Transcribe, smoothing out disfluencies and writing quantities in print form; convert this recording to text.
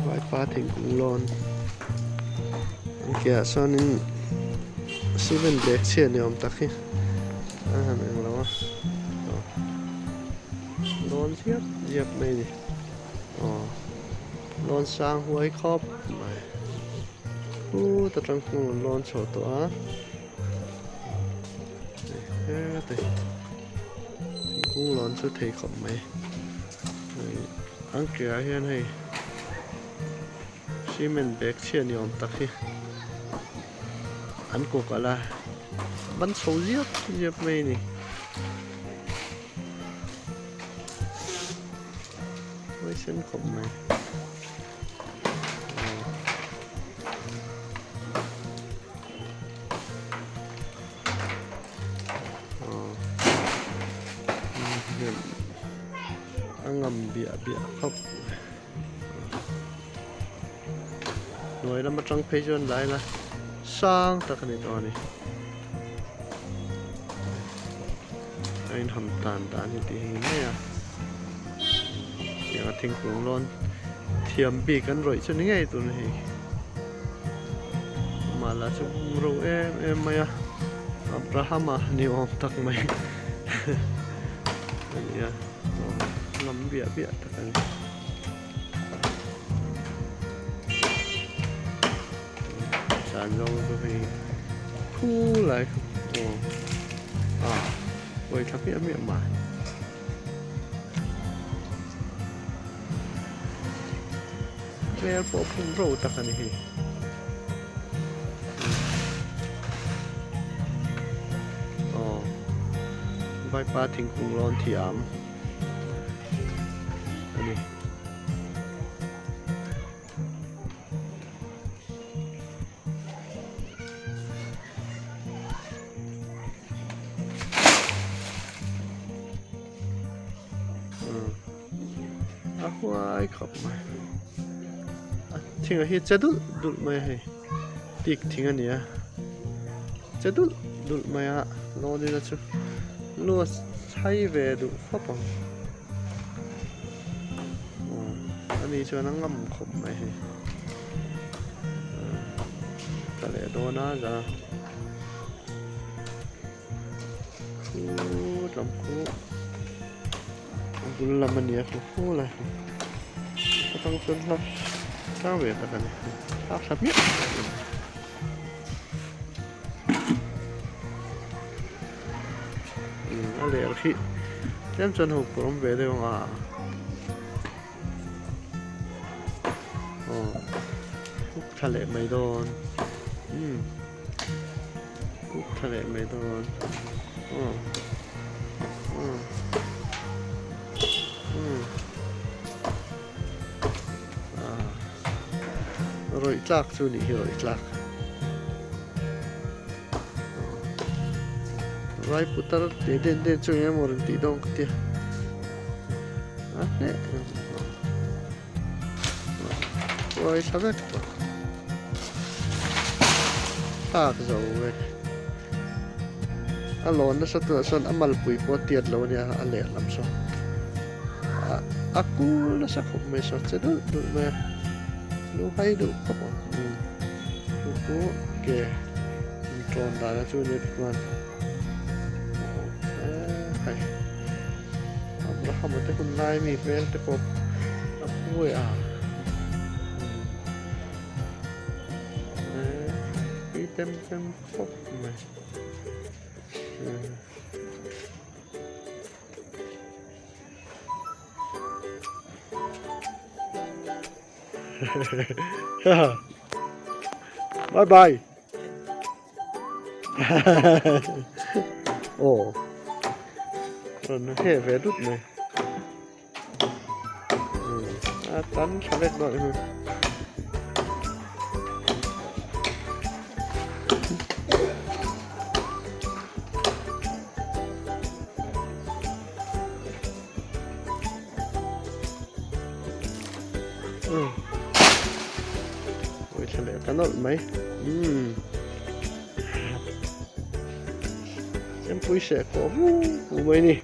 Vaipa thingkung lawn an ke ah sawnin cement bag chhia ni awm tak hi a han eng lo a aw lawn ziap ziap mai a ni aw lawn sang huai khawp mai phut atang khuan an lawn chho tawh a hete thingkung lawn chu thei khawp mai an ke ah hian hei cement bag chhia ni awm tak hi an kaw kalh a ban chho ziap ziap mai a ni. Sen khawp mai. A ngam biah biah khawp hnuai lam atang phei chuan lai la sang tak a ni tawh a ni a inham tan dan hi tih hi mai a tiang a thingkung lawn thiam bik an rawih chu ni ngei tur a ni hei. Amah lah chu ro em em mai a Abrahama ni awm tak mai a ni a ngam biah biah tak a ni. Chan zawng chu hei khu lai khu aw a pawi tha miah miah mai. Hmel pawh phun ro tak a ni hei. Aw vaipa thingkung rawn thiam a ni. A huai khawp mai a thing ah hi che dulh dulh mai a hei tik thing a ni a che dulh dulh mai a lawn ila chu lu a chhai ve duh khawp ang aw ani chuan a ngam khawp mai hei tla leh dawn a za. Khut lam khu a bul lam a ni a khu khu lai khu atang chuan hla sang ve tak a ni thlak tha hmiah a ler khi tlem chuan ho pawh awm ve deuh ang a aw uk tha leh mai dawn umm. Uk tha leh mai dawn aw aw aw ah rawih tlak chu nih hi rawih tlak vai putar tih den den chu eng emaw rawn tih dawn ka tia a hneh Uai tha vek tawh thlak zo vek a lawn nasa tunah sawn a malpui pawh a tiat lo ania a lehlam sawn ah a kul nasa khawp mai sawn che dulh dulh mai a lu hai deuh khawp ang chu chu ke intawn dana chu ania tichuan hei Abrahama te hun lai mi hmel te pawh a pui a tui pem pem khawp mai. Bye bye. Aw rawn he ve dut mai a tan tha vek dawn hi. Ôi thla leh ta nawlh mai umm chempui seh kawh vu vu mai ni.